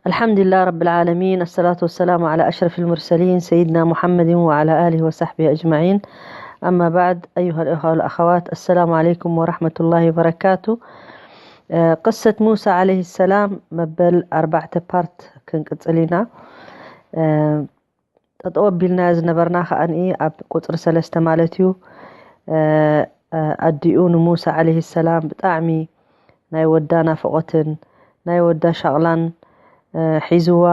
الحمد لله رب العالمين، الصلاة والسلام على أشرف المرسلين سيدنا محمد وعلى آله وصحبه أجمعين. أما بعد، أيها الإخوة والأخوات، السلام عليكم ورحمة الله وبركاته. آه، قصة موسى عليه السلام مبل أربعة بارت كنقصلينا. آه، ጠጠው ኣቢልናዮ ዝነበርና ከኣኒ ኣብ ቁፅሪ ሰለስተ ማለት እዩ። ኣዲኡ ንሙሳ ዓለይሂ ሰላም ብጣዕሚ ናይ ወዳ ናፍቆትን ናይ ወዳ ሻቕላን ሒዝዋ፣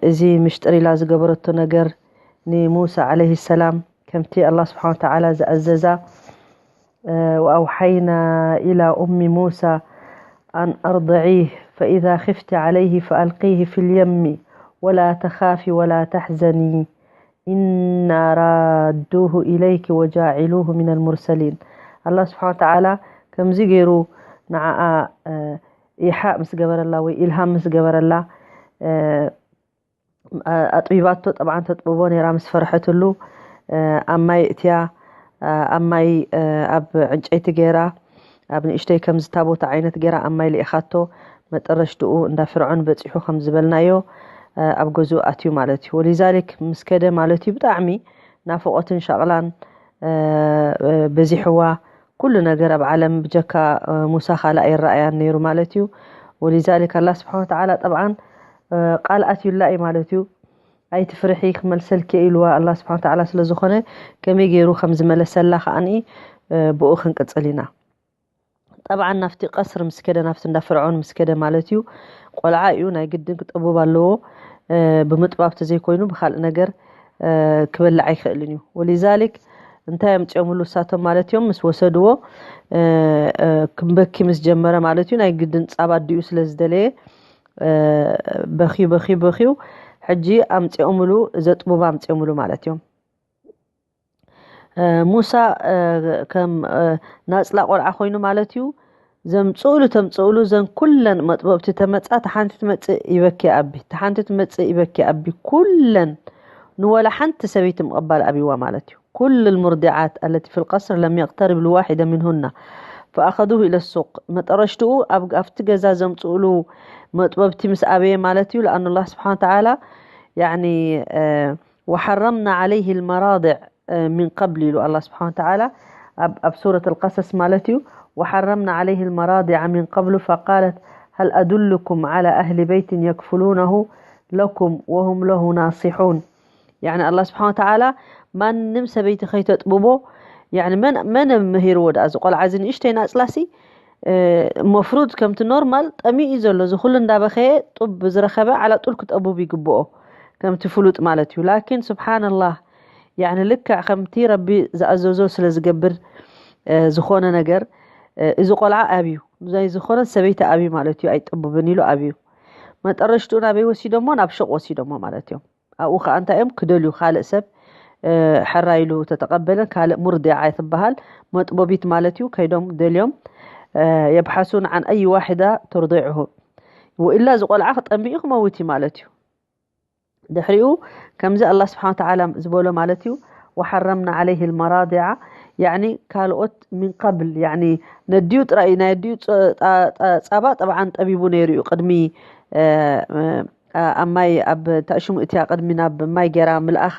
እዚ ምሽጥር ኢላ ዝገበረቶ ነገር ንሙሳ ዓለይሂ ሰላም ከምቲ ኣላህ ስብሓን ወተዓላ ዝኣዘዛ وأوحينا إلى أم موسى أن أرضعيه فإذا خفت عليه فألقيه في اليم ولا تخافي ولا تحزني إنا رادوه إليك وجاعلوه من المرسلين. ኣላህ ስብሓን ወተዓላ ከምዚ ገይሩ ንዓኣ ኢሓእ ምስ ገበረላ ወይ ኢልሃም ምስ ገበረላ ኣጥቢባቶ። ጠብዓን ተጥብቦ ነይራ ምስ ፈርሐትሉ ኣብ ማይ እትያ ኣብ ማይ ኣብ ዕንጨይቲ ገይራ ኣብ ንእሽተይ ከምዚ ታቦት ዓይነት ገይራ ኣብ ማይ ልኢኻቶ። መጠረሽትኡ እንዳ ፍርዖን በፂሑ ከም ዝበልናዮ ኣብ ገዝኡ ኣትዩ ማለት እዩ። ወሊዛሊክ ምስ ከደ ማለት እዩ ብጣዕሚ ናፍቆትን ሻቕላን በዚሕዋ። ኩሉ ነገር ኣብ ዓለም ብጀካ ሙሳ ካልእ ኣይረኣያን ነይሩ ማለት እዩ። ወሊዛሊክ ኣላህ ስብሓን ወተዓላ ጠብዓን ቃል ኣትዩላ እዩ ማለት እዩ። ኣይትፍርሒ ክመልሰልኪ ኢልዋ ኣላህ ስብሓን ወተዓላ ስለ ዝኾነ ከመይ ገይሩ ከም ዝመለሰላ ከኣኒ ብኡ ክንቅፅል ኢና። ጠብዓን ናብቲ ቀስር ምስ ከደ ናብቲ እንዳ ፍርዖን ምስ ከደ ማለት እዩ። ቆልዓ እዩ ናይ ግድን ክጠቡብ ኣለዎ። ብምጥባብ ተዘይኮይኑ ብካልእ ነገር ክበልዕ ኣይክእልን እዩ። ወሊዛሊክ እንታይ ኣምፅኦምሉ እሳቶም ማለት እዮም ምስ ወሰድዎ ክንበኪ ምስ ጀመረ ማለት እዩ ናይ ግድን ፃባ ኣዲኡ ስለ ዝደለየ በኽዩ በኽዩ በኽዩ ሕጂ ኣምፅኦምሉ ዘጥቡብ ኣምፅኦምሉ ማለት እዮም። ሙሳ ከም ናፅላ ቆልዓ ኮይኑ ማለት እዩ። ዘምፅኡሉ ተምፅኡሉ ዘን ኩለን መጥበብቲ ተመፃ ተሓንቲ ትመፅእ ይበኪ ኣቢ ተሓንቲ ትመፅእ ይበኪ ኣቢ ኩለን ንወላ ሓንቲ ሰበይቲ ምቕባል ኣብይዋ ማለት እዩ። ኩሉ المرضعات التي في القصر لم يقترب لواحدة منهن فأخذوه إلى السوق መጠረሽትኡ ኣብቲ ገዛ ዘምፅኡሉ መጥበብቲ ምስ ኣበየ ማለት እዩ። لأن الله سبحانه وتعالى يعني وحرمنا عليه المراضع من قبل ኢሉ ኣላህ ስብሓን ወተዓላ ኣብ ሱረት القصص ማለት እዩ። وحرمنا عليه المراضع من قبل فقالت هل أدلكم على أهل بيت يكفلونه لكم وهم له ناصحون. ያኒ ኣላህ ስብሓን ወተዓላ ማንም ሰበይቲ ከይተጥብቦ ያኒ መን መን ምሂርዎ ደኣ እዚ ቆልዓ እዚ ንእሽተይ ናፅላሲ መፍሩድ ከምቲ ኖርማል ጠሚኡ እዩ ዘሎ እዚ ኩሉ እንዳበኸየ ጡብ ዝረኸበ ዓላ ጡል ክጠቡብ ይግብኦ ከምቲ ፍሉጥ ማለት እዩ። ላኪን ስብሓንላህ ያኒ ልክዕ ከምቲ ረቢ ዝኣዘዞ ስለ ዝገብር ዝኾነ ነገር እዚ ቆልዓ ኣብዩ ናይ ዝኾነት ሰበይቲ ኣብዩ ማለት እዩ። ኣይጠቡብን ኢሉ ኣብዩ መጠረሽትኡ ናበይ ወሲዶሞ ናብ ሹቕ ወሲዶሞ ማለት እዮም። ኣብኡ ከዓ እንታይ እዮም ክደልዩ ካልእ ሰብ ሕራ ኢሉ ተተቐበለን ካልእ ሙርዲዓ ትበሃል መጥቦቢት ማለት እዩ ከይዶም ደልዮም የብሓሱን ዓን ኣይ ዋሕዳ ቱርዲዕሁ ወኢላ እዚ ቆልዓ ክጠምዩ ክመውት እዩ ማለት እዩ። ድሕሪኡ ከምዚ ኣላህ ስብሓን ወተዓላ ዝበሎ ማለት እዩ وحرمنا عليه المراضع ያኒ ካልኦት من قبل ያኒ ነዲኡ ጥራይ ናይ ኣዲኡ ፃባ ጠብዓን ጠቢቡ ነይሩ እዩ ቅድሚ ኣብ ማይ ኣብ ታእሽሙ እትያ ቅድሚ ናብ ማይ ገይራ ምልኣኻ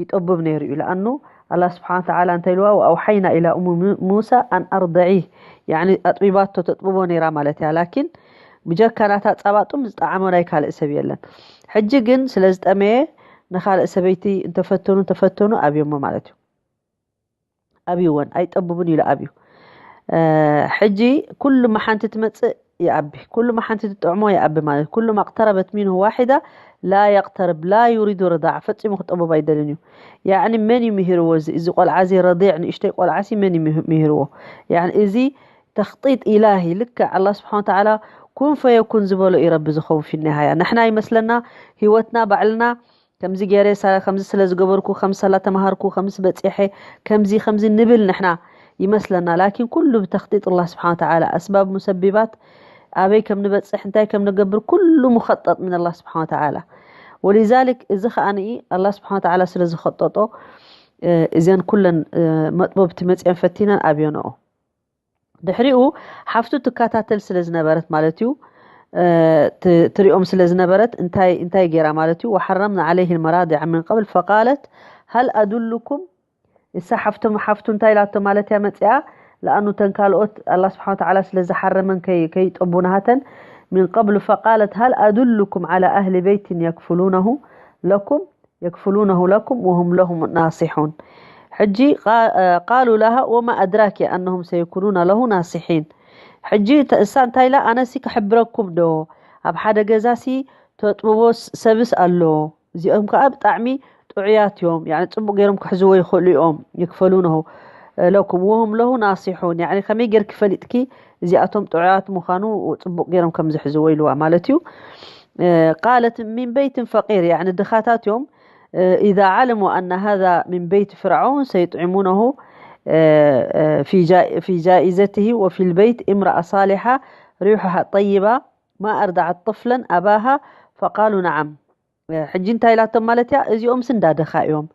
ይጠብብ ነይሩ እዩ ለኣኑ ኣላ ስብሓን ተዓላ እንታይ ኢልዋ ወኣውሓይና ኢላ እሙ ሙሳ ኣን ኣርድዒህ ያኒ ኣጥቢባቶ ተጥብቦ ነይራ ማለት እያ ላኪን ብጀካ ናታ ፃባ ጡም ዝጠዓሞ ናይ ካልእ ሰብ የለን ሕጂ ግን ስለ ዝጠመየ ንኻልእ ሰበይቲ እንተፈተኑ እንተፈተኑ ኣብዮሞ ማለት እዩ ኣብይወን ኣይጠብቡን ኢሉ ኣብዩ ሕጂ ኩሉ መሓንቲ ትመፅእ ይኣቢ ኩሉ መሓንቲ ትጥዕሞ ይኣቢ ማለት ኩሉ ማቅተረበት ሚንሁ ዋሒዳ ላ የቅተርብ ላ ዩሪዱ ርዳዕ ፈፂሙ ክጠብብ ኣይደልን እዩ ያዕኒ መን እዩ ምሂርዎ እዚ እዚ ቆልዓ እዚ ረዲዕ ንእሽተይ ቆልዓ ሲ መን እዩ ምሂርዎ ያዕኒ እዚ ተክጢጥ ኢላሂ ልክዕ ኣላ ስብሓን ተዓላ ኩን ፈየኩን ዝበሎ እዩ ረቢ ዝኸውን ፊኒሃያ ንሕና ይመስለና ህይወትና ባዕልና ከምዚ ገይረ ከምዚ ስለ ዝገበርኩ ከም ሰላ ተማሃርኩ ከምዚ በፂሐ ከምዚ ከምዚ ንብል ንሕና ይመስለና ላኪን ኩሉ ብተክጢጥ ኣላ ስብሓን ተዓላ ኣስባብ ሙሰቢባት ኣበይ ከም ንበፅሕ እንታይ ከም ንገብር ኩሉ ሙኸጠጥ ምን ኣላ ስብሓን ተዓላ ወሊዛሊክ እዚ ከዓ ንኢ ኣላ ስብሓን ተዓላ ስለ ዝኸጠጦ እዘን ኩለን መጥበብቲ መፅአን ፈቲነን ኣብዮንኦ ድሕሪኡ ሓፍቱ ትከታተል ስለ ዝነበረት ማለት እዩ ትሪኦም ስለ ዝነበረት እንታይ እንታይ ገይራ ማለት እዩ። وحرمن عليه المراضع من قبل فقالت هل أدلكم እሳ ሓፍቶም ሓፍቱ እንታይ ኢላቶ ማለት እያ መፅኣ። ለኣኑ ተን ካልኦት ኣላ ስብሓን ወተዓላ ስለ ዝሓረመን ከይጠቡ ናሃተን من قبل فقالت هل أدلكم على أهل بيت يكفلونه لكم يكفلونه لكم وهم له ناصحون ሕጂ قالوا لها وما أدراك أنهم سيكونون له ناصحين ሕጂ እሳ እንታይ ኢላ ኣነሲ ክሕብረኩም ዶ ኣብ ሓደ ገዛሲ ተጥብቦ ሰብስ ኣሎ እዚኦም ከዓ ብጣዕሚ ጥዑያት እዮም يعني ፅቡቅ ገይሮም ክሕዝዎ ይኽእሉ እዮም يكفلونه لكم وهم له ناصحون يعني ከመይ ጌርኪ ፈሊጥኪ እዚኣቶም ጥዑያት ምዃኑ ፅቡቅ ገይሮም ከም ዝሕዝዎ ኢልዋ ማለት እዩ قالت من بيت فقير يعني ድኻታት እዮም إذا علموا أن هذا من بيت فرعون سيطعمونه في في جائزته وفي البيت امرأة صالحة ريحها طيبة ما أرضعت طفلا أباها فقالوا نعم ሕጂ እንታይ ኢላቶም ማለት እያ እዚኦምስ እንዳደኻ እዮም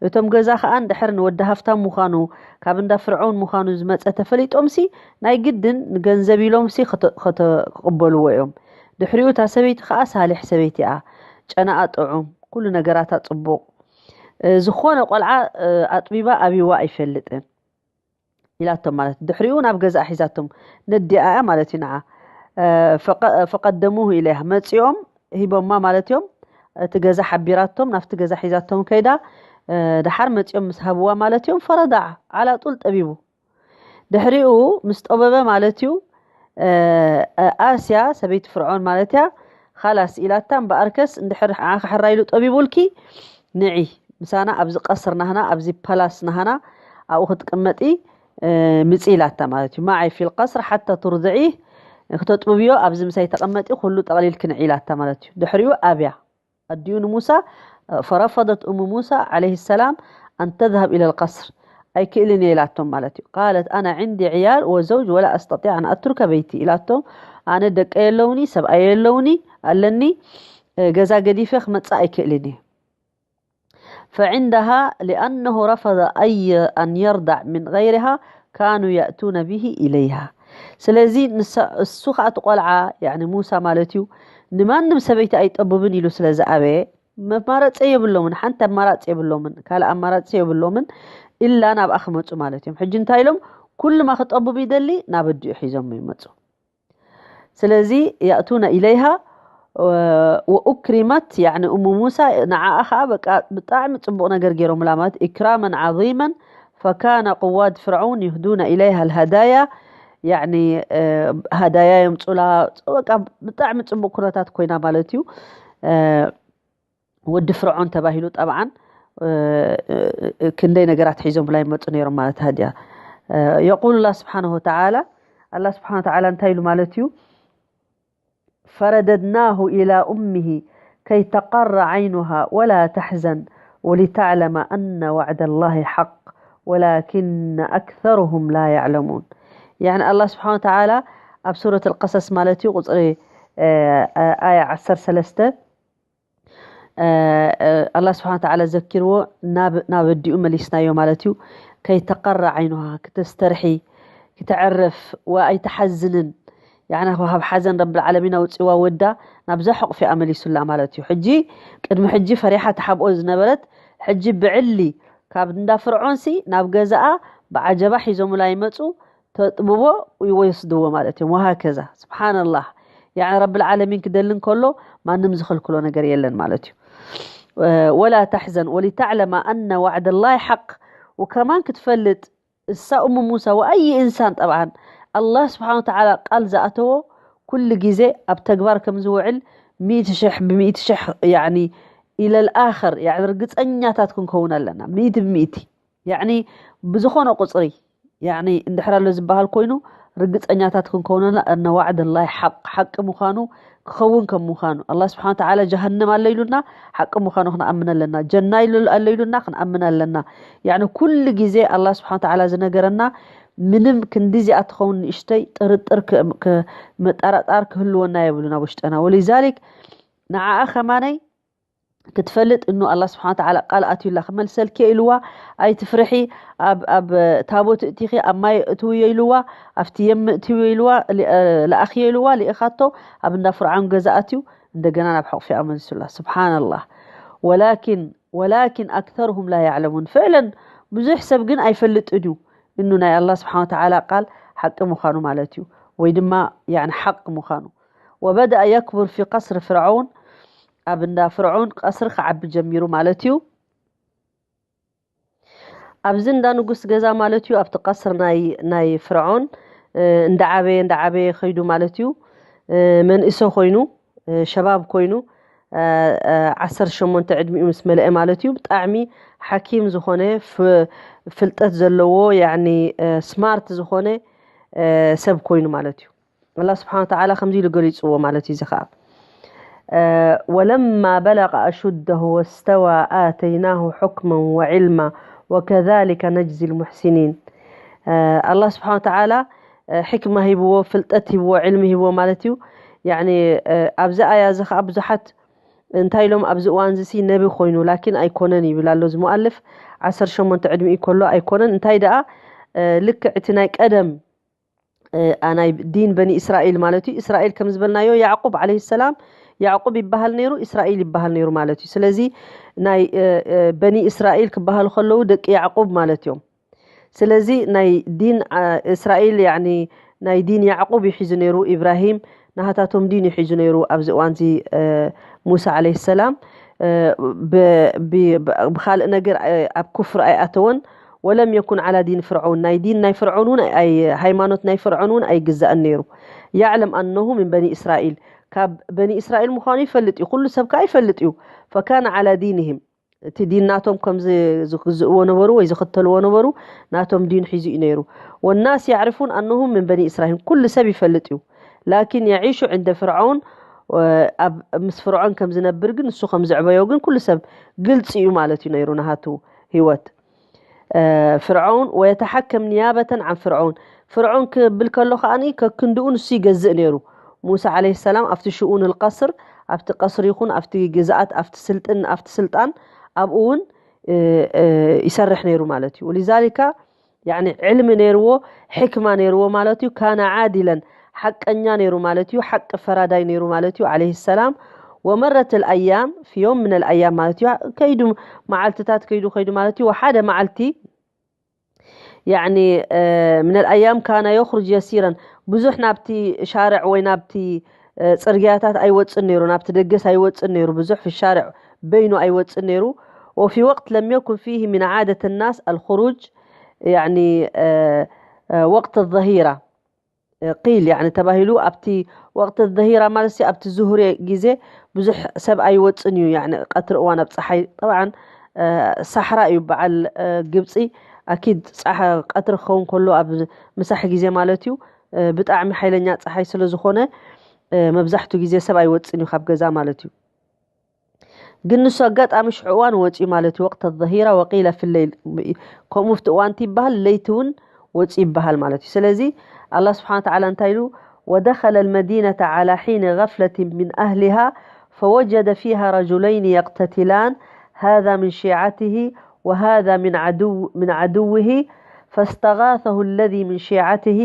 እቶም ገዛ ከዓ እንድሕር ንወዲ ሃፍታም ምዃኑ ካብ እንዳ ፍርዖን ምዃኑ ዝመፀ ተፈሊጦምሲ ናይ ግድን ንገንዘብ ኢሎምሲ ክቕበልዎ እዮም ድሕሪኡ እታ ሰበይቲ ከዓ ሳሊሕ ሰበይቲ እያ ጨናኣ ጥዑም ኩሉ ነገራታ ፅቡቕ ዝኾነ ቆልዓ ኣጥቢባ ኣብይዋ ኣይፈልጥን ኢላቶም ማለት ድሕሪኡ ናብ ገዛኣ ሒዛቶም ነዲኣ እያ ማለት እዩ ንዓ ፈቀደሙሁ ኢለይሃ መፂኦም ሂቦማ ማለት እዮም እቲ ገዛ ሓቢራቶም ናብቲ ገዛ ሒዛቶም ከይዳ ድሓር መፂኦም ምስ ሃብዋ ማለት እዮም ፈረዳዓ ዓላጡል ጠቢቡ ድሕሪኡ ምስ ጠበበ ማለት እዩ ኣስያ ሰበይቲ ፍርዖን ማለት እያ ካላስ ኢላታ እምበኣርከስ እንድሕር ዓኺ ሕራይሉ ጠቢቡልኪ ንዒ ምሳና ኣብዚ ቀስር ናህና ኣብዚ ፓላስ ናህና ኣብኡ ክትቅመጢ ምፂ ኢላታ ማለት እዩ ማዓይ ፊል ቀስር ሓታ ቱርድዒ ክተጥብብዮ ኣብዚ ምሳይ ተቐመጢ ኩሉ ጠቕሊልኪ ንዒ ኢላታ ማለት እዩ ድሕሪኡ ኣብያ ኣዲኡ ንሙሳ فرفضت أم موسى عليه السلام أن تذهب إلى القصر ኣይክእልን እየ ኢላቶም ማለት እዩ قالت أنا عندي عيال وزوج ولا أستطيع أن أترك بيتي ኢላቶም ኣነ ደቀ የለውኒ ሰብኣየ የለውኒ ኣለኒ ገዛ ገዲፈ ክመፅእ ኣይክእልን እየ فعندها لأنه رفض أي أن يرضع من غيرها كانوا يأتون به إليها ስለዚ እሱ ከዓ እቲ ቆልዓ ሙሳ ማለት እዩ ንማንም ሰበይቲ ኣይጠብብን ኢሉ ስለ ዝኣበየ መማረፂ የብሎምን ሓንቲ ኣማራፂ የብሎምን ካልእ ኣማራፂ የብሎምን ኢላ ናብኣ ክመፁ ማለት እዮም ሕጂ እንታይ ኢሎም ኩሉማ ክጠብቡ ይደሊ ናብ ኣዲኡ ሒዞም ይመፁ ስለዚ يأتون إليها وأكرمت يعني أم موسى ንዓኣ ከዓ በቃ ብጣዕሚ ፅቡቕ ነገር ገይሮምላ ማለት إكراما عظيما فكان قواد فرعون يهدون إليها الهدايا يعني هدايا የምፁላ በቃ ብጣዕሚ ፅቡቕ ኩነታት ኮይና ማለት እዩ ወዲ ፍርዖን ተባሂሉ ጠብዓን ክንደይ ነገራት ሒዞም ብላይ መፁ ነይሮም ማለት ሃዲያ يقول الله سبحانه وتعالى الله سبحانه وتعالى እንታይ ኢሉ ማለት እዩ فرددناه إلى أمه كي تقر عينها ولا تحزن ولتعلم أن وعد الله حق ولكن أكثرهم لا يعلمون يعني الله سبحانه وتعالى ኣብ ሱረት القصص ማለት እዩ ቁፅሪ ኣያ ዓሰርተ ሰለስተ ኣላ ስብሓን ተዓላ ዘኪርዎ ናብ ኣዲኡ መሊስናዮ ማለት እዩ። ከይተቀረ ዓይኑሃ ክተስተርሒ ክተዕርፍ ወኣይትሓዝንን ያዕኒ ካብ ሓዘን ረብል ዓለሚን ኣውፅዋ ወዳ ናብዛ ሕቑፊኣ መሊሱላ ማለት እዩ። ሕጂ ቅድሚ ሕጂ ፈሪሓ ተሓብኦ ዝነበረት ሕጂ ብዕሊ ካብ እንዳ ፍርዖንሲ ናብ ገዛኣ ብዓጀባ ሒዞሙላ ይመፁ ተጥብቦ ይወስድዎ ማለት እዮም። ወሃከዛ ስብሓንላህ ያዕኒ ረብል ዓለሚን ክደሊ እንከሎ ማንም ዝኽልክሎ ነገር የለን ማለት እዩ። ወላ ተሕዘን ወሊተዕለማ ኣነ ዋዕደላሂ ሓቅ ወከማን ክትፈልጥ እሳ ኡሙ ሙሳ ወኣይ ኢንሳን ጠብዓን ኣላህ ስብሓን ወተዓላ ቃል ዝኣተዎ ኩሉ ግዜ ኣብ ተግባር ከም ዝውዕል ሚእቲ ሽሕ ብሚእቲ ሽሕ ያዕኒ ኢለል ኣኸር ያዕኒ ርግፀኛታት ክንከውን ኣለና ሚእቲ ብሚእቲ ያዕኒ ብዝኾነ ቁፅሪ ያዕኒ እንድሕር ኣሎ ዝበሃል ኮይኑ ርግፀኛታት ክንከውን ኣለና እነ ዋዕደላሂ ሓቅ ሓቂ ምዃኑ ክኸውን ከም ምዃኑ ኣላህ ስብሓን ወተዓላ ጀሃነም ኣሎ ኢሉና ሓቂ ምዃኑ ክንኣምን ኣለና። ጀና ኣሎ ኢሉና ክንኣምን ኣለና። ያዕኒ ኩሉ ግዜ ኣላህ ስብሓን ወተዓላ ዝነገረና ምንም ክንድዚኣ ትኸውን ንእሽተይ ጥርጥር መጠራጣር ክህልወና የብሉን ኣብ ውሽጠና። ወሊዛሊክ ንዓኣ ከማነይ ክትፈልጥ እኑ ኣላ ስብሓን ተዓላ ቃል ኣትዩላ ክመልሰልኪ ኢልዋ። ኣይትፍርሒ፣ ኣብ ኣብ ታቦት እቲኺ ኣብ ማይ እትውዮ ኢልዋ። ኣብቲ የም እትውዮ ኢልዋ። ለኣኽዮ ኢልዋ። ልኢኻቶ ኣብ እንዳ ፍርዓውን ገዛ ኣትዩ። እንደገና ናብ ሕቑፊኣ መልሱላ። ስብሓንላህ። ወላኪን ወላኪን ኣክተርሁም ላ ያዕለሙን። ፍዕለን ብዙሕ ሰብ ግን ኣይፈልጥን እዩ። እኑ ናይ ኣላ ስብሓን ተዓላ ቃል ሓቂ ምዃኑ ማለት እዩ። ወይ ድማ ያኒ ሓቂ ምዃኑ። ወበደኣ የክቡር ፊ ቀስሪ ፍርዓውን። ኣብ እንዳ ፍርዖን ቀስሪ ክዓቢ ጀሚሩ ማለት እዩ። ኣብዚ እንዳ ንጉስ ገዛ ማለት እዩ። ኣብቲ ቀስር ናይ ናይ ፍርዖን እንዳዓበየ እንዳዓበየ ከይዱ ማለት እዩ። መንእሰ ኮይኑ፣ ሸባብ ኮይኑ፣ ዓሰርተ ሸሞንተ ዕድሚኡ ምስ መለአ ማለት እዩ። ብጣዕሚ ሓኪም ዝኾነ፣ ፍልጠት ዘለዎ፣ ያኒ ስማርት ዝኾነ ሰብ ኮይኑ ማለት እዩ። ኣላ ስብሓን ወተዓላ ከምዚ ኢሉ ገሊፅዎ ማለት እዩ። እዚ ከዓ ወለማ በለቀ ኣሹደሁ ወስተዋ ኣተይናሁ ሑክመን ወዕልማ ወከዛሊከ ነጅዚ ልሙሕሲኒን። ኣላ ስብሓን ወተዓላ ሕክማ ሂብዎ፣ ፍልጠት ሂብዎ፣ ዕልሚ ሂብዎ ማለት እዩ። ያኒ ኣብዚ ኣያ እዚ ከዓ ብዙሓት እንታይ ኢሎም፣ ኣብዚ እዋን እዚ ነቢ ኮይኑ ላኪን ኣይኮነን ይብል ኣሎ እዚ ሙኣልፍ። ዓሰርተ ሸሞንተ ዕድሚኡ ከሎ ኣይኮነን። እንታይ ደኣ ልክዕ እቲ ናይ ቀደም ናይ ዲን በኒ እስራኤል ማለት እዩ። እስራኤል ከም ዝበልናዮ ያዕቁብ ዓለይሂ ሰላም ያዕቁብ ይበሃል ነይሩ፣ እስራኤል ይበሃል ነይሩ ማለት እዩ። ስለዚ ናይ በኒ እስራኤል ክበሃሉ ከለዉ ደቂ ያዕቁብ ማለት እዮም። ስለዚ ናይ ዲን እስራኤል ያኒ ናይ ዲን ያዕቁብ እዩ ሒዙ ነይሩ። ኢብራሂም ናሃታቶም ዲን እዩ ሒዙ ነይሩ ኣብዚ እዋንዚ ሙሳ ዓለይሂ ሰላም። ብካልእ ነገር ኣብ ኩፍር ኣይኣተወን። ወለም የኩን ዓላ ዲን ፍርዖን፣ ናይ ዲን ናይ ፍርዖን እውን ሃይማኖት ናይ ፍርዖን እውን ኣይግዛእን ነይሩ። ያዕለም ኣነሁ ምን በኒ እስራኤል፣ ካብ በኒ እስራኤል ምዃኑ ይፈልጥ እዩ። ኩሉ ሰብ ከዓ ይፈልጥ እዩ። ፈካነ ዓላ ዲንህም፣ እቲ ዲን ናቶም ከም ዝግዝእዎ ነበሩ ወይ ዝኽተልዎ ነበሩ። ናቶም ዲን ሒዙ እዩ ነይሩ። ወናስ ያዕርፉን ኣነሁም ምን በኒ እስራኤል፣ ኩሉ ሰብ ይፈልጥ እዩ። ላኪን የዒሹ ዕንደ ፍርዖን፣ ኣብ ምስ ፍርዖን ከም ዝነብር ግን ንሱ ከም ዝዕበዮ ግን ኩሉ ሰብ ግልፂ እዩ ማለት እዩ ነይሩ ናሃቱ ህይወት። ፍርዖን ወየተሓከም ንያበተን ዓን ፍርዖን፣ ፍርዖን ክብል ከሎ ከዓኒ ከክንድኡ ንሱ ይገዝእ ነይሩ። ሙሳ ዓለይሂ ሰላም ኣብቲ ሽኡን ልቀስር፣ ኣብቲ ቀስር ይኹን ኣብቲ ግዝኣት ኣብቲ ስልጥን ኣብቲ ስልጣን ኣብኡ እውን ይሰርሕ ነይሩ ማለት እዩ። ወሊዛሊካ ያኒ ዕልሚ ነይርዎ፣ ሕክማ ነይርዎ ማለት እዩ። ካነ ዓዲለን፣ ሓቀኛ ነይሩ ማለት እዩ። ሓቂ ፈራዳይ ነይሩ ማለት እዩ ዓለይሂ ሰላም። ወመረት ልኣያም፣ ፊ ዮም ምን ልኣያም ማለት እዩ። ከይዱ መዓልትታት ከይዱ ከይዱ ማለት እዩ። ሓደ መዓልቲ ያኒ ምን ልኣያም ካነ የኽሩጅ የሲረን፣ ብዙሕ ናብቲ ሻርዕ ወይ ናብቲ ፅርግያታት ኣይወፅን ነይሩ፣ ናብቲ ደገስ ኣይወፅን ነይሩ። ብዙሕ ፊ ሻርዕ በይኑ ኣይወፅን ነይሩ። ወፊ ወቅት ለም የኩን ፊህ ምን ዓደት ናስ ኣልኹሩጅ ያኒ ወቅት ظሂራ ቂል ያኒ ተባሂሉ። ኣብቲ ወቅት ظሂራ ማለት ሲ ኣብቲ ዙሁር ግዜ ብዙሕ ሰብ ኣይወፅን እዩ። ያኒ ቀትሪ እዋን ኣብ ፀሓይ ጠብዓን ሳሕራ እዩ በዓል ግብፂ። ኣኪድ ፀሓ ቀትሪ ክኸውን ከሎ ኣብ ምሳሕ ግዜ ማለት እዩ። ብጣዕሚ ሓይለኛ ፀሓይ ስለ ዝኾነ መብዛሕቱ ግዜ ሰብ ኣይወፅን እዩ ካብ ገዛ ማለት እዩ። ግን ንሱ ኣጋጣሚ ሽዑ እዋን ወፂኡ ማለት እዩ። ወቅተ ظሂራ ወቂለ ፊ ለይል፣ ከምኡ ፍቲ እዋን እቲ ይበሃል፣ ለይቲ እውን ወፂኡ ይበሃል ማለት እዩ። ስለዚ ኣላ ስብሓን ተዓላ እንታይ ኢሉ? ወደኸለ ልመዲነተ ዓላ ሒነ ገፍለት ምን ኣህሊሃ ፈወጀደ ፊሃ ረጁለይን የቅተቲላን ሃذا من شيعته وهذا من عدو من عدوه فاستغاثه الذي من شيعته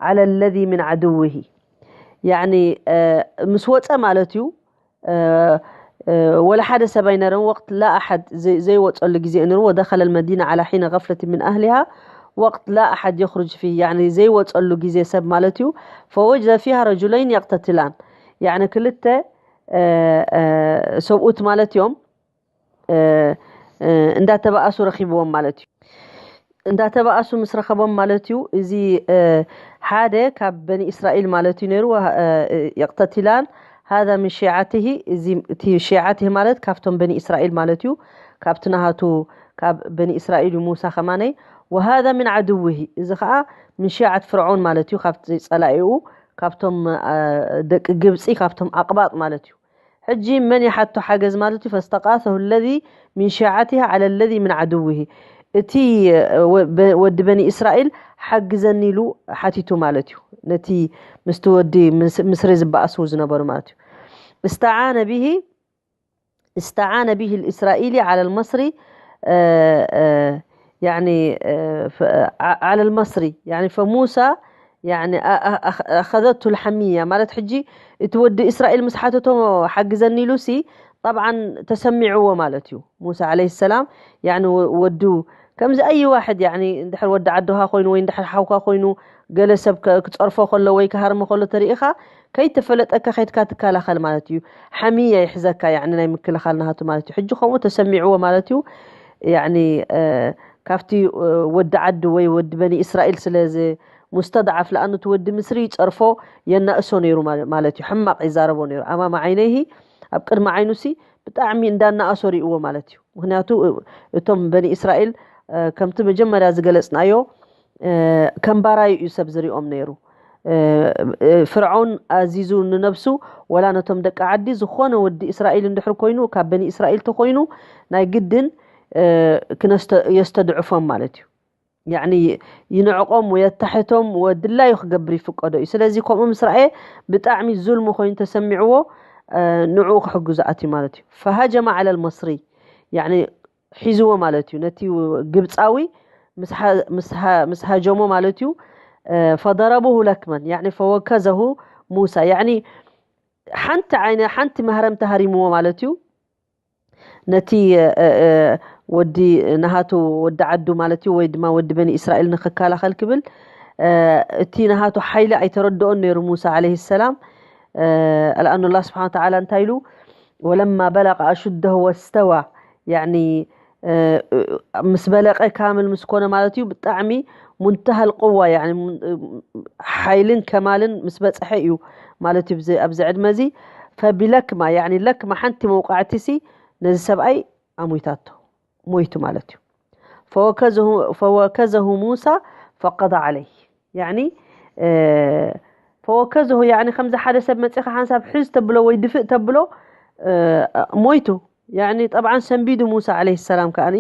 على الذي من عدوه። ያኒ ምስ ወፀ ማለት እዩ። ወላ ሓደ ሰብ ኣይነረን። ወቅት ላ ኣሓድ ዘይወፀሉ ግዜ ንሩ ወደኸለ ልመዲና ዓላ ሒነ ገፍለት ምን ኣህሊሃ ወቅት ላ ኣሓድ የኽሩጅ ፊ ያኒ ዘይወፀሉ ግዜ ሰብ ማለት እዩ። ፈወጅደ ፊሃ ረጁለይን የቅተትላን ያኒ ክልተ ሰብኡት ማለት እዮም። እንዳተባኣሱ ረኺብዎም ማለት እዩ። እንዳተባኣሱ ምስ ረኸቦም ማለት እዩ። እዚ ሓደ ካብ በኒ እስራኤል ማለት እዩ ነይሩ። የቅተቲላን ሃذا من شيعته፣ እዚ እቲ ሺዓትህ ማለት ካብቶም በኒ እስራኤል ማለት እዩ። ካብቲ ናሃቱ ካብ በኒ እስራኤል እዩ ሙሳ ከማነይ። وهذا من عدوه፣ እዚ ከዓ ምን ሺዓት ፍርዖን ማለት እዩ። ካብቲ ጸላኢኡ ካብቶም ደቂ ግብፂ ካብቶም ኣቅባጥ ማለት እዩ። ሕጂ መን ይሓቶ ሓገዝ ማለት እዩ። فاستغاثه الذي من شيعته على الذي من عدوه። እቲ ወዲ በኒ እስራኤል ሓግዘኒ ኢሉ ሓቲቱ ማለት እዩ። ነቲ ምስቲ ወዲ ምስሪ ዝበኣሱ ዝነበሩ ማለት እዩ። استعان به استعان به الإسرائيلي على المصري، آه، آه، يعني، آه، ف-، ع-، على المصري، يعني، فموسى، يعني، أ-، أ-، أخ-، أخذته الحمية ማለት ሕጂ እቲ ወዲ እስራኤል ምስ ሓተቶ ሓግዘኒ ኢሉሲ፣ طبعا ተሰሚዕዎ ማለት እዩ። ሙሳ عليه السلام، يعني፣ ወ-፣ ወዱ ከምዚ ኣይ ዋሕድ፣ يعني፣ እንድሕር ወዲ ዓድኻ ኮይኑ ወይ እንድሕር ሓውካ ኮይኑ ገለ ሰብ ከ-፣ ክጸርፎ ከሎ ወይ ክሃርሞ ከሎ ተሪኢኻ፣ ከይተፈለጠካ ከይድካ ትከላኸል ማለት እዩ። ሓሚያ ይሕዘካ፣ يعني፣ ናይ ምክልኻል ናሃቱ ማለት እዩ። ሕጂ ከምኡ ተሰሚዕዎ ማለት እዩ። يعني፣ እ፣ ካብቲ፣ እ፣ ወዲ ዓዱ ወይ ወዲ በኒ እስራኤል ስለ ዝ-፣ ሙስተድዓፍ፣ ለኣኑ እቲ ወዲ ምስሪ ይጸርፎ የናእሶ ነይሩ ማለ-፣ ማለት እዩ። ሕማቕ ይዛረቦ ነይሩ። ኣማማ ዓይነይሂ፣ ኣብ ቅድሚ ዓይኑሲ ብጣዕሚ እንዳናእሶ ርእይዎ ማለት እዩ። ምክንያቱ፣ እ-፣ እቶም በኒ እስራኤል፣ እ፣ ከምቲ መጀመርያ ዝገለጽናዮ፣ እ፣ ከም ባራዩ እዩ ሰብ ዝሪኦም ነይሩ። እ፣ እ፣ ፍርዖን ኣዚዙ ንነብሱ፣ ወላ ነቶም ደቂ ዓዲ፣ ዝኾነ ወዲ እስራኤል እንድሕር ኮይኑ፣ ካብ በኒ እስራኤል ተኮይኑ፣ ናይ ግድን፣ እ፣ ክነስተ-፣ የስተድዕፎም ማለት እዩ። ያዕኒ፣ ይንዕቆም፣ የተሕቶም፣ ወድላዩ ክገብር ይፍቀዶ እዩ። ስለዚ ከምኡ ምስ ረኣየ ብጣዕሚ ዙልሚ ኮይኑ ተሰሚዕዎ፣ እ፣ ንዕኡ ክሕግዙ ኣትዩ ማለት እዩ። فهجم على المصري، ያዕኒ ሒዝዎ ማለት እዩ። ነቲ ግብጻዊ ምስ ሃ-፣ ምስ ሃ-፣ ምስ ሃጀሞ ማለት እዩ። እ፣ فضربه لكما، ያዕኒ فوكزه موسى፣ ያዕኒ ሓንቲ ዓይነ፣ ሓንቲ ማህረምቲ ሃሪምዎ ማለት እዩ። ነቲ፣ እ፣ እ፣ ወዲ ናሃቱ፣ ወዲ ዓዱ ማለት እዩ፣ ወይ ድማ ወዲ በኒ እስራኤል ንክከላኸል ክብል፣ እ፣ እቲ ናሃቱ ሓይሊ ኣይተረድኦን ነይሩ ሙሳ ዓለይሂ ሰላም። እ፣ لأن الله سبحانه وتعالى እንታይ ኢሉ? ولما بلغ أشده واستوى، ያዕኒ፣ እ፣ እ፣ ምስ በለቐ ካምል ምስ ኮነ ማለት እዩ፣ ብጣዕሚ ሙንተሃል ቁዋ፣ ያዕኒ፣ ሙን-፣ እ፣ ሓይልን ከማልን ምስ በጽሐ እዩ ማለት እዩ፣ ብዚ-፣ ኣብዚ ዕድመ እዚ። ፈቢለክማ፣ ያዕኒ ለክማ ሓንቲ መውቃዕቲ ሲ ነዚ ሰብኣይ ኣሞይታቶ፣ ሞይቱ ማለት እዩ። ፈወከዘሁ፣ ፈወከዘሁ ሙሳ ፈቀዳ ዓለይህ። ያዕኒ፣ እ፣ ፈወከዘሁ፣ ያዕኒ ከምዚ ሓደ ሰብ መጺኻ ሓንሳብ ሕዝ ተብሎ ወይ ድፍእ ተብሎ፣ እ፣ ሞይቱ። ያዕኒ ጠብዓን ሰንቢዱ ሙሳ ዓለይሂ ሰላም ከኣኒ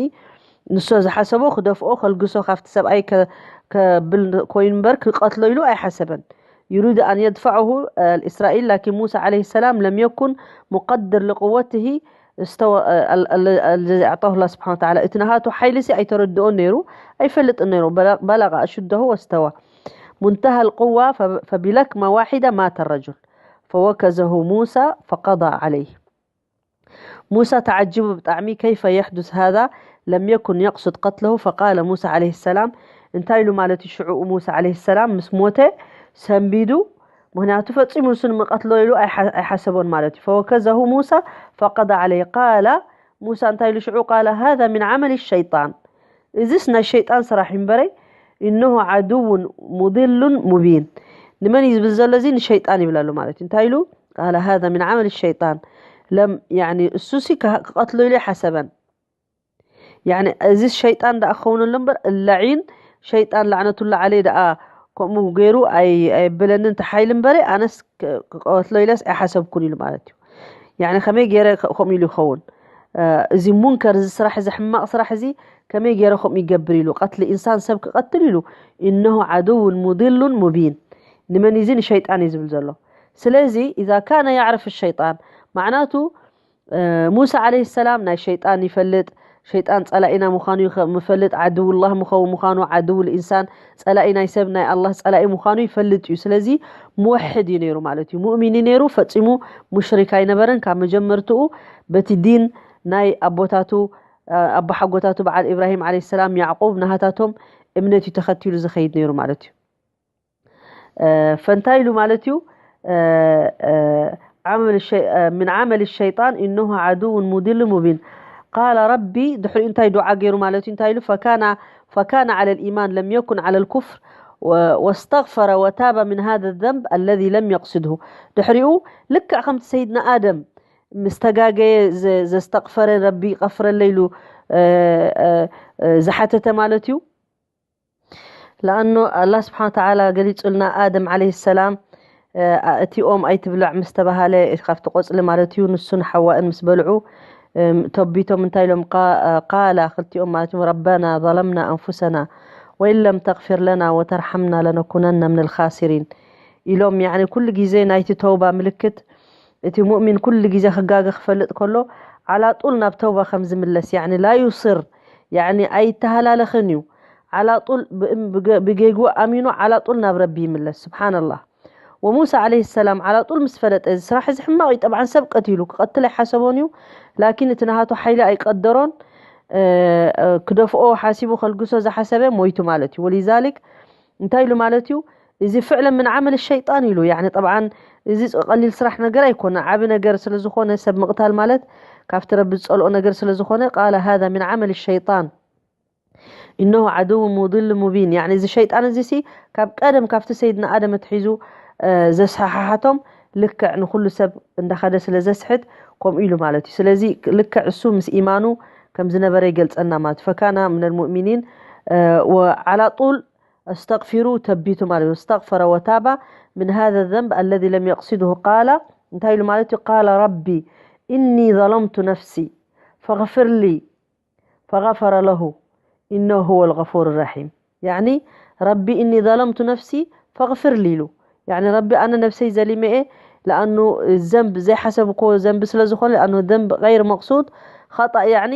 ንሶ ዝሓሰቦ ክደፍኦ፣ ከልግሶ፣ ካብቲ ሰብኣይ ከ-፣ ከብል ኮይኑ እምበር ክቀትሎ ኢሉ ኣይሓሰበን። يريد أن يدفعه الإسرائيل، لكن موسى عليه السلام لم يكن مقدر لقوته، استوى، ال-، ال-، الذي أعطاه الله سبحانه وتعالى። እቲ ናሃቱ ሓይሊ ሲ ኣይተረድኦን ነይሩ፣ ኣይፈልጥን ነይሩ። بلغ، بلغ أشده واستوى. منتهى القوة، ف-، فبلكمة واحدة مات الرجل. فوكزه موسى فقضى عليه. ሙሳ ተዓጅቡ ብጣዕሚ፣ كيف يحدث هذا؟ لم يكن يقصد قتله، فقال موسى عليه السلام، እንታይ ኢሉ ማለት እዩ? ሽዑ ሙሳ ዓለይሂ ሰላም ምስ ሞተ ሰንቢዱ፣ ምክንያቱ ፈጺሙ ንሱ ንምቐትሎ ኢሉ ኣይሓ-፣ ኣይሓሰቦን ማለት እዩ። فوكزه موسى فقضى عليه. قال، ሙሳ እንታይ ኢሉ ሽዑ? قال، هذا من عمل الشيطان። እዚስ ናይ ሸይጣን ስራሕ እዩ እምበረይ፣ إنه عدو مضل مبين። ንመን እዩ ዝብል ዘሎ? እዚ ንሸይጣን ይብል ኣሎ ማለት እዩ። እንታይ ኢሉ? قال، هذا من عمل الشيطان። ለም፣ ያዕኒ፣ እሱሲ ክሃ-፣ ክቐትሎ ኢሉ ኣይሓሰበን። ያዕኒ፣ እዚ ሸይጣን ደኣ ክኸውን ኣሎ እምበር፣ እላዒን ሸይጣን ለዕነቱላ ዓለይ ደኣ ከምኡ ገይሩ ኣይ-፣ ኣየብለንን፣ እቲ ሓይሊ እምበረ፣ ኣነስ ክ-፣ ክቐትሎ ኢለስ ኣይሓሰብኩን ኢሉ ማለት እዩ። ያዕኒ፣ ከመይ ገይረ ከ-፣ ከምኡ ኢሉ ይኸውን? እ፣ እዚ ሙንከር፣ እዚ ስራሕ፣ እዚ ሕማቕ ስራሕ እዚ ከመይ ገይረ ከምኡ ይገብር ኢሉ፣ ቀትሊ ኢንሳን፣ ሰብ ክቐትል ኢሉ፣ إنه عدو مضل مبين። ንመን እዩ እዚ? ንሸይጣን እዩ ዝብል ዘሎ። ስለዚ፣ إذا كان يعرف الشيطان، ማዕናቱ፣ እ፣ ሙሳ ዓለይሂ ሰላም ናይ ሸይጣን ይፈልጥ፣ ሸይጣን ጸላኢና ምዃኑ ይኸ-፣ ምፈልጥ፣ ዓድውላህ ምኸው-፣ ምዃኑ፣ ዓድው ልኢንሳን፣ ጸላኢ ናይ ሰብ፣ ናይ ኣላህ ጸላኢ ምዃኑ ይፈልጥ እዩ። ስለዚ፣ ሙወሕድ እዩ ነይሩ ማለት እዩ። ሙእሚን እዩ ነይሩ፣ ፈጺሙ ሙሽሪክ ኣይነበረን። ካብ መጀመርትኡ በቲ ዲን ናይ ኣቦታቱ፣ እ፣ ኣቦሓጎታቱ በዓል ኢብራሂም ዓለይሂ ሰላም፣ ያዕቁብ፣ ናሃታቶም እምነት እዩ ተኸቲሉ ዝኸይድ ነይሩ ማለት እዩ። እ፣ ፈንታይ ኢሉ ማለት እዩ፣ እ፣ እ፣ ዓመል ሸይ-፣ እ፣ من عمل الشيطان إنه عدو مضل مبين. قال ربي، ድሕሪኡ እንታይ ዱዓ ገይሩ ማለት እዩ? እንታይ ኢሉ? فكان، فكان على الإيمان لم يكن على الكفر و-، واستغفر وتاب من هذا الذنب الذي لم يقصده. ድሕሪኡ ልክዕ ከምቲ ሰይድና ኣደም ምስ ተጋገየ ዘ-፣ ዘስተቕፈረ፣ ረቢ ይቐፍረለይ ኢሉ፣ እ፣ እ፣ እ፣ ዝሓተተ ማለት እዩ። ለኣኑ ኣላህ ስብሓን ወተዓላ ገሊጹልና፣ ኣደም ዓለይሂ ሰላም፣ እ፣ እቲ ኦም ኣይትብላዕ ምስ ተባሃለ፣ ካብቲ ቆጽሊ ማለት እዩ፣ ንሱን ሓዋእን ምስ በልዑ፣ እም፣ ተቢቶም እንታይ ኢሎም? ቃ-፣ ቃላ፣ ክልቲኦም ማለት እዩ፣ ረበና ዘለምና ኣንፉሰና ወኢን ለም ተግፊር ለና ወተርሓምና ለነኩነና ምነል ካሲሪን ኢሎም። ያዕኒ ኩሉ ግዜ ናይቲ ተውባ ምልክት፣ እቲ ሙእሚን ኩሉ ግዜ ክጋገ ክፈልጥ ከሎ፣ ዓላጡል ናብ ተውባ ከም ዝምለስ፣ ያዕኒ ላ ዩስር፣ ያዕኒ ኣይተሃላለኽን እዩ። ዓላጡል ብእም-፣ ብገ-፣ ብጌግኡ ኣሚኑ ዓላጡል ናብ ረቢ ይምለስ። ስብሓንላህ። ወሙሳ ዓለይሂ ሰላም ዓላጡል ምስ ፈለጠ፣ እዚ ስራሕ እዚ ሕማቕ እዩ፣ ጠብዓን ሰብ ቀቲሉ፣ ክቐትል ኣይሓሰቦን እዩ። ላኪን እቲ ናሃቱ ሓይሊ ኣይቀደሮን። እ፣ እ፣ ክደፍኦ ሓሲቡ፣ ከልግሶ ዝሓሰበ ሞይቱ ማለት እዩ። ወሊዛሊክ እንታይ ኢሉ ማለት እዩ? እዚ ፍዕለ ምን ዓመል ሸይጣን ኢሉ። ያዕኒ ጠብዓን እዚ ቀሊል ስራሕ ነገር ኣይኮነ፣ ዓቢ ነገር ስለ ዝኾነ፣ ሰብ ምቕታል ማለት ካብቲ ረቢ ዝጸልኦ ነገር ስለ ዝኾነ፣ ቃለ ሃዛ ምን ዓመል ሸይጣን ኢነሁ ዓድው ሙድል ሙቢን። ያዕኒ እዚ ሸይጣን እዚ ሲ ካብ ቀደም ካብቲ ሰይድና ኣደም ኣትሒዙ፣ እ፣ ዘስሓሓቶም ልክዕ ንኹሉ ሰብ እንዳኸደ ስለ ዘስሕት ከምኡ ኢሉ ማለት እዩ። ስለዚ ልክዕ እሱ ምስ ኢማኑ ከም ዝነበረ ይገልጸና ማለት እዩ። ፈካና ምነል ሙእሚኒን፣ እ፣ ወዓላ ጡል ኣስተግፊሩ ተቢቱ ማለት እዩ። استغفر وتاب من هذا الذنب الذي لم يقصده قال እንታይ ኢሉ ማለት እዩ? قال رب إني ظلمت نفسي فاغفر لي فغفر له إنه هو الغفور الرحيم. ያዕኒ ረቢ እኒ ዘለምቱ ነፍሲ ፈግፍር ሊ ኢሉ። ያዕኒ ረቢ ኣነ ነፍሰይ ዘሊመ እየ፣ ለኣኑ ዘንብ ዘይሓሰብኮ ዘንብ ስለ ዝኾነ፣ ለኣኑ ዘንብ ገይር መቅሱድ ኸጣእ ያዕኒ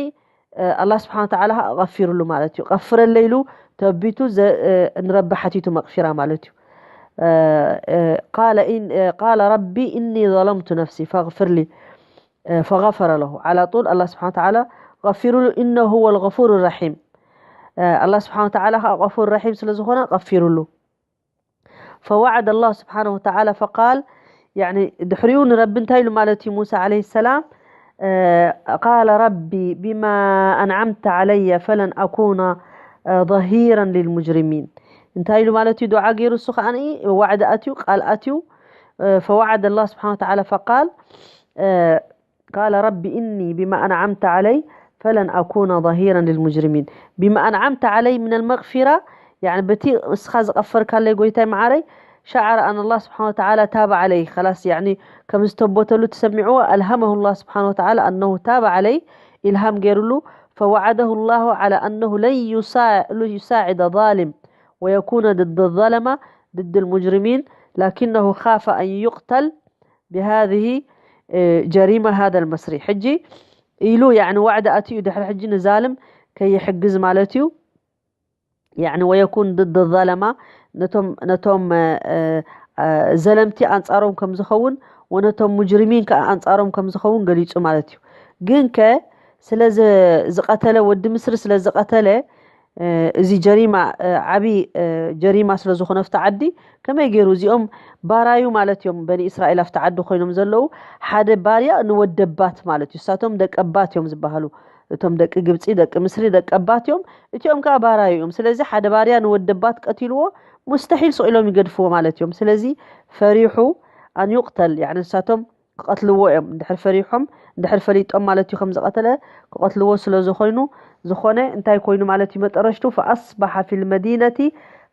ኣላህ ስብሓን ወተዓላ ኸዓ ቀፊሩሉ ማለት እዩ። ቀፍረለይ ኢሉ ተቢቱ ዘ-፣ ንረቢ ሓቲቱ መቕፊራ ማለት እዩ። ቃለ ኢን-፣ ቃለ ረቢ እኒ ዘለምቱ ነፍሲ ፈግፍር ሊ ፈገፈረ ለሁ። ዓላ ጡል ኣላህ ስብሓን ወተዓላ ቀፊሩሉ። ኢነሁ ሁወ ልገፉር ረሒም። ኣላህ ስብሓን ወተዓላ ከዓ ገፉር ረሒም ስለ ዝኾነ ቀፊሩሉ። ፈወዓደ ኣላህ ስብሓን ወተዓላ ፈቃል፣ ያዕኒ ድሕሪኡ ንረቢ እንታይ ኢሉ ማለት እዩ ሙሳ ዓለይሂ ሰላም? ቃለ ረቢ ቢማ ኣንዓምተ ዓለየ ፈለን ኣኩነ ظሂራን ሊልሙጅሪሚን። እንታይ ኢሉ ማለት እዩ? ዱዓ ገይሩ እሱ ከዓ ዋዕዲ ኣትዩ፣ ቃል ኣትዩ። ፈወዓደ ኣላህ ስብሓን ወተዓላ ፈቃል ቃለ ረቢ እኒ ቢማ ኣንዓምተ ዓለይ ፈለን ኣኩነ ظሂራን ሊልሙጅሪሚን። ቢማ ኣንዓምተ ዓለይ ምነል መግፊራ፣ ያዕኒ በቲ እስኻ ዝቐፈርካለይ ጎይታይ መዓረይ፣ ሸዓረ ኣን ኣላህ ስብሓን ወተዓላ ታበ ዓለይ፣ ኸላስ ያዕኒ ከም ዝተቦተሉ ተሰሚዕዎ፣ ኣልሃመሁ ላህ ስብሓን ወተዓላ ኣነሁ ታበ ዓለይ፣ ኢልሃም ገይሩሉ፣ ፈወዓደሁ ላሁ ዓላ ኣነሁ ለን ዩሳ-፣ ዩሳዕደ ዛሊም ወየኩነ ድድ ዘለማ ድድ ልሙጅሪሚን ላኪነሁ ካፈ ኣን ዩቅተል ብሃዚህ ጀሪማ ሃዛ ልመስሪ። ሕጂ ኢሉ ያዕኒ ዋዕዲ ኣትዩ ድሕሪ ሕጂ ንዛልም ከይሕግዝ ማለት እዩ። ያዕኒ ወየኩን ድድ ዘለማ ነቶም፣ ነቶም ዘለምቲ ኣንጻሮም ከም ዝኸውን ወነቶም ሙጅሪሚን ከዓ ኣንጻሮም ከም ዝኸውን ገሊጹ ማለት እዩ። ግን ከ ስለ ዝ-፣ ዝቐተለ ወዲ ምስሪ ስለ ዝቐተለ እዚ ጀሪማ ዓብዪ ጀሪማ ስለ ዝኾነ ኣብቲ ዓዲ ከመይ ገይሩ እዚኦም ባራዩ ማለት እዮም በኒ እስራኤል ኣብቲ ዓዲ ኮይኖም ዘለዉ ሓደ ባርያ ንወደባት ማለት እዩ እሳቶም ደቀባት እዮም ዝበሃሉ እቶም ደቂ ግብፂ ደቂ ምስሪ ደቀባት እዮም እቲኦም ከዓ ባራዩ እዮም ስለዚ ሓደ ባርያ ንወደባት ቀቲልዎ ሙስተሒል ስቕ ኢሎም ይገድፍዎ ማለት እዮም ስለዚ ፈሪሑ ኣን ዩቅተል ያዕኒ ንሳቶም ክቐትልዎ እዮም እንድሕር ፈሪሖም እንድሕር ፈሊጦም ማለት እዩ ከም ዝቐተለ ክቐትልዎ ስለ ዝኾይኑ ዝኾነ እንታይ ኮይኑ ማለት እዩ መጠረሽቱ ፈኣስበሐ ፊ ልመዲነቲ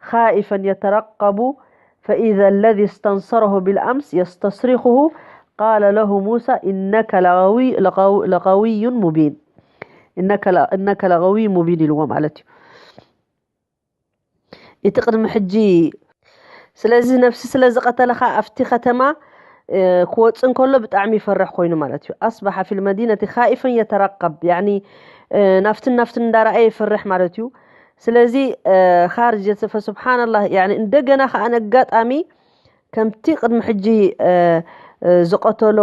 ኻኢፈን የተረቀቡ ፈኢዘ ለዚ እስተንሰረሁ ቢልኣምስ የስተስሪኹሁ ቃለ ለሁ ሙሳ ኢነከ ለቀውዩን ሙቢን እነከ ለቀውዩ ሙቢን ኢልዎ ማለት እዩ እቲ ቅድሚ ሕጂ ስለዚ ነፍሲ ስለ ዝቐተለ ኸዓ ኣብቲ ከተማ ክወፅእ እንከሎ ብጣዕሚ ይፈርሕ ኮይኑ ማለት እዩ ኣስበሓ ፊ ልመዲነቲ ካኢፈን የተረቀብ ያኒ ናፍትን ናፍትን እንዳረኣየ ይፈርሕ ማለት እዩ ስለዚ ካርጅ ፈስብሓንላህ ያኒ እንደገና ከዓ ነጋጣሚ ከምቲ ቅድሚ ሕጂ ዝቐተሎ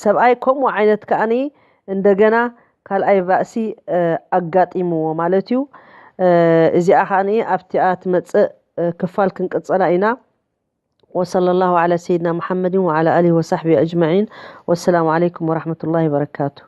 ሰብኣይ ከምኡ ዓይነት ከዓኒ እንደገና ካልኣይ ባእሲ ኣጋጢምዎ ማለት እዩ። እዚኣ ከዓኒ ኣብቲኣ ትመፅእ ክፋል ክንቅፅላ ኢና። وصلى الله على سيدنا محمد وعلى آله وصحبه أجمعين. والسلام عليكم ورحمة الله وبركاته.